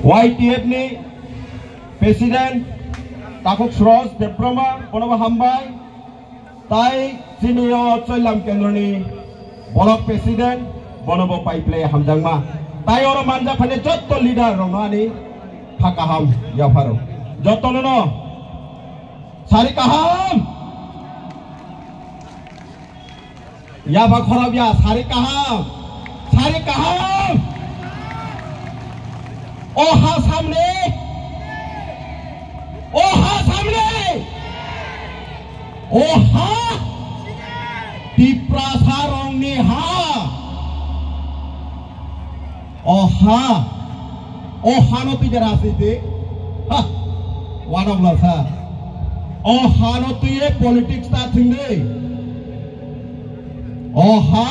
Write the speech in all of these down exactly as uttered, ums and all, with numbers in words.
Y T F ni President Takhuk Suraj Debbarma, bonobo hambai. Tai chini o Choilam Kendroni Block President, bonobo paiplai hamjakma. Tai oro manjak phani jotto leader rokno ani kha kaham yapharo. Jottono no sari kaham. Yaba khorok ya, sari kaham. Sari kaham. O ha samne. O ha samne. O ha. Tiprasa rongni ha. O ha, o hano twi de rajniti. Ha, wanok lasa. O hano twi e politics ta thwngwi. O ha,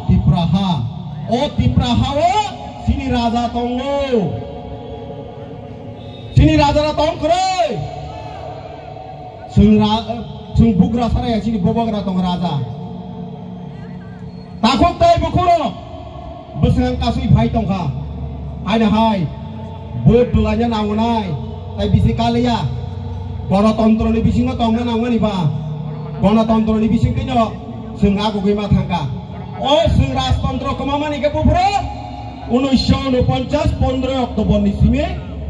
Tipra ha. O Tipra ha o chini raja tongo. Chini raja ra tong kwrwi. Chwng ra-, chwng bugra saraya chini bobogra tong raja. Takhuk tei bukhurok bwswng kasui phai tongkha. Haino hai vote dulaina nangnai, tai bisi kaliya. Gonotontro ni bisingo tongna nangmani ba? Gonotontro ni bising tino chwng agugwi ma thangkha. O chwng rajtontro kwmamani khe buphuru unisho unoponchas pondro October ni simi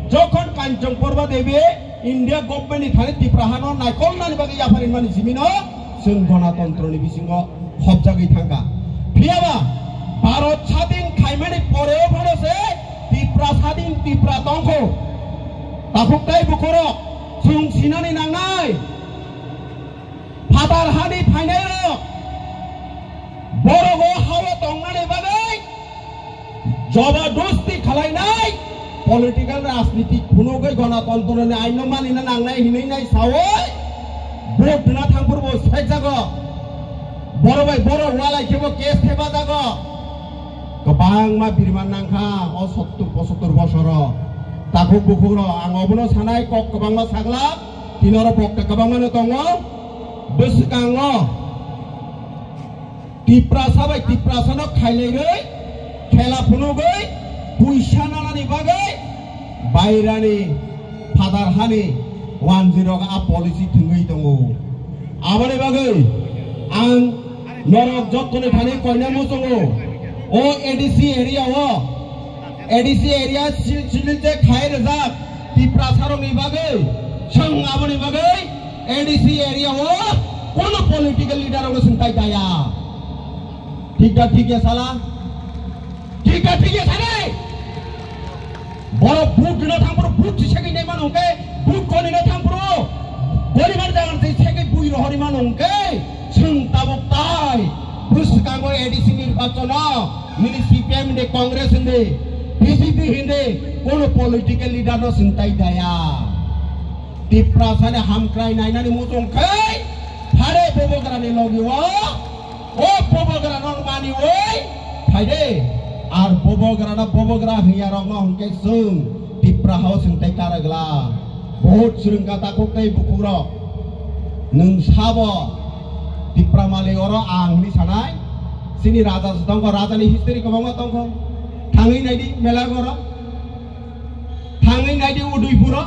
jokhon Kanchan Prabha Devi India government ni thani Tipra hano naikolnani bagwi yapharinmani jimino chwng gonotontro ni bisingo khopjagwi thangkha. Phiyaba Bharat sadin khaimani poreo phano se Tipra sadin Tipra tongkho. Takhuk tei bukhurok chwng sinani nangnai. Phatar hani phainairok borok o hao tongnani bagwi Jobadosti khalainai political rajnitik phunugwi gonotontro ni aino manina nangnai hinwi nai sawi vote duna thangphuru bo sekjago. Borok bai borok walai khe bo case thebajago. Kwbangma birman nangkha o sottur pochottor bosoro. Takhuk bukhuk rok ang obono sanai kok kwbangma sagla tinoro bokta kwbangma no tongo. Bwswkango Tiprasa bai Tiprasano khailairwi, khela phunugwi, puisa nanani bagwi, bairani phatar hani wanjwirok a policy thwngwi tongo. Aboni bagwi ang norok jottoni thani koina muchungo. O A D C area o, A D C area sil-, silil je khai rwjak, Tiprasarokni bagwi, chwng aboni bagwi A D C area o kono political leader rokno swngtai daya. Thik da thik ya sala? Thik da thik ya sala? Borok vote rwna thangphuru vote si segwi nai mano hwnkhe, vote koni na thangphuru goribar jaga si segwi bui rohori mano hwnkhe, chwng tabuk tai bwskango A D C nirbachono nini C P M hindi, Congress hindi, B J P hindi, kono political leader no swngtai daya. Tiprasani hamkrai nainani muchung khai phare bobogra ni logi o, o bobogra no mani oi phai de. Ar bobogra no bobogra hinya rok no hwnkhe chwng Tipra hao swngtai karagla. Vote swrwngkha takhuk tei bukhuk rok. Nwng sabo Tipra malik oro ang hwnwi sanai. Chini raja se tongkho, raja ni history kwbangma tongkho. Thangwi naidi Melagoro. Thangwi naidi Udaipuro.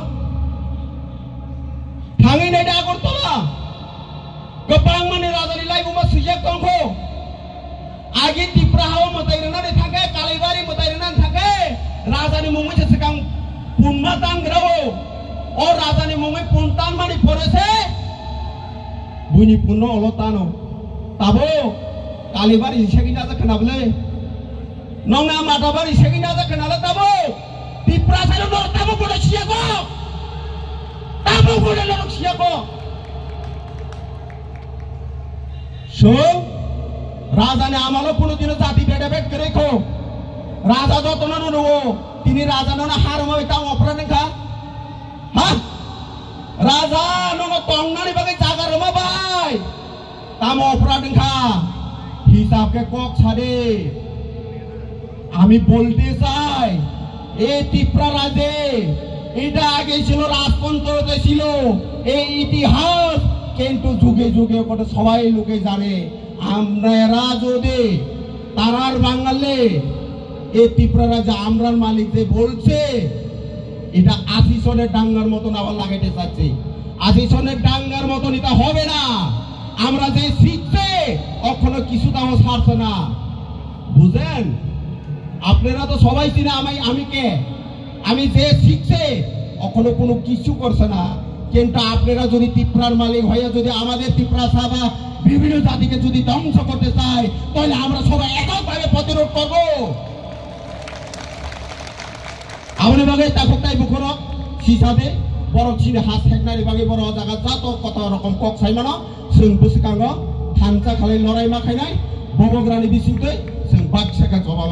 Thangwi naidi Agartala. Kwbangmani rajani laibuma swijak tongkho. Agi Tipra hao mwtai rwnani thangkhe, Kalibari mwtai rwnani thangkhe, rajani mungwi se swkang punma tangrao. O rajani mungwi pun tanmani pore se buini punno olo tano. Tabo Kalibari segwi naja khna bwle. Nongna Matabari segwi naja khna le tabo. Tiprasa no norok tamo bono siya ko. Tamo bono norok siya ko. So, raja ni amalo kuno dino jati beda bed kere ko. Raja joto no no no. Tini raja no na harma bai tamo opra nengka. Ha? Raja no no tong nani bagai jaga roma bai. Tamo opra nengka. Hisab ke kok sade. আমি বলতে চাই, এই ত্রিপুরা রাজ্যে এটা আগে ছিল রাজতন্ত্র ছিল, এই ইতিহাস কিন্তু যুগে যুগে করে সবাই লোকে জানে। আমরা যদি তারার বাঙালি, এই ত্রিপুরা রাজ্যে আমরার মালিক যে বলছে, এটা আশি সনের ডাঙ্গার মতন আবার লাগাইতে চাচ্ছে। আশি সনের ডাঙ্গার মতন এটা হবে না। আমরা যে শিখছে, কখনো কিছুটাও ছাড়ছে না। বুঝেন? আপনারা তো সবাই চিনে আমি, আমি কে। আমি যে শিখছে, কখনো কোনো কিছু করছে না। কিন্তু আপনারা যদি তিপ্রার মালিক হয়ে যদি আমাদের তিপ্রা সাবা বিভিন্ন জাতিকে যদি ধ্বংস করতে চায়, তাহলে আমরা সবাই এককভাবে প্রতিরোধ করব। Aboni bagwi takhuk tai bukhorok sisade borok chini ha seknani bagwi borok o jaga jato koto rokom kok saimano chwng bwskango thansa khalai lorai ma khainai bubagrani bisingtwi chwng baksa khe jobab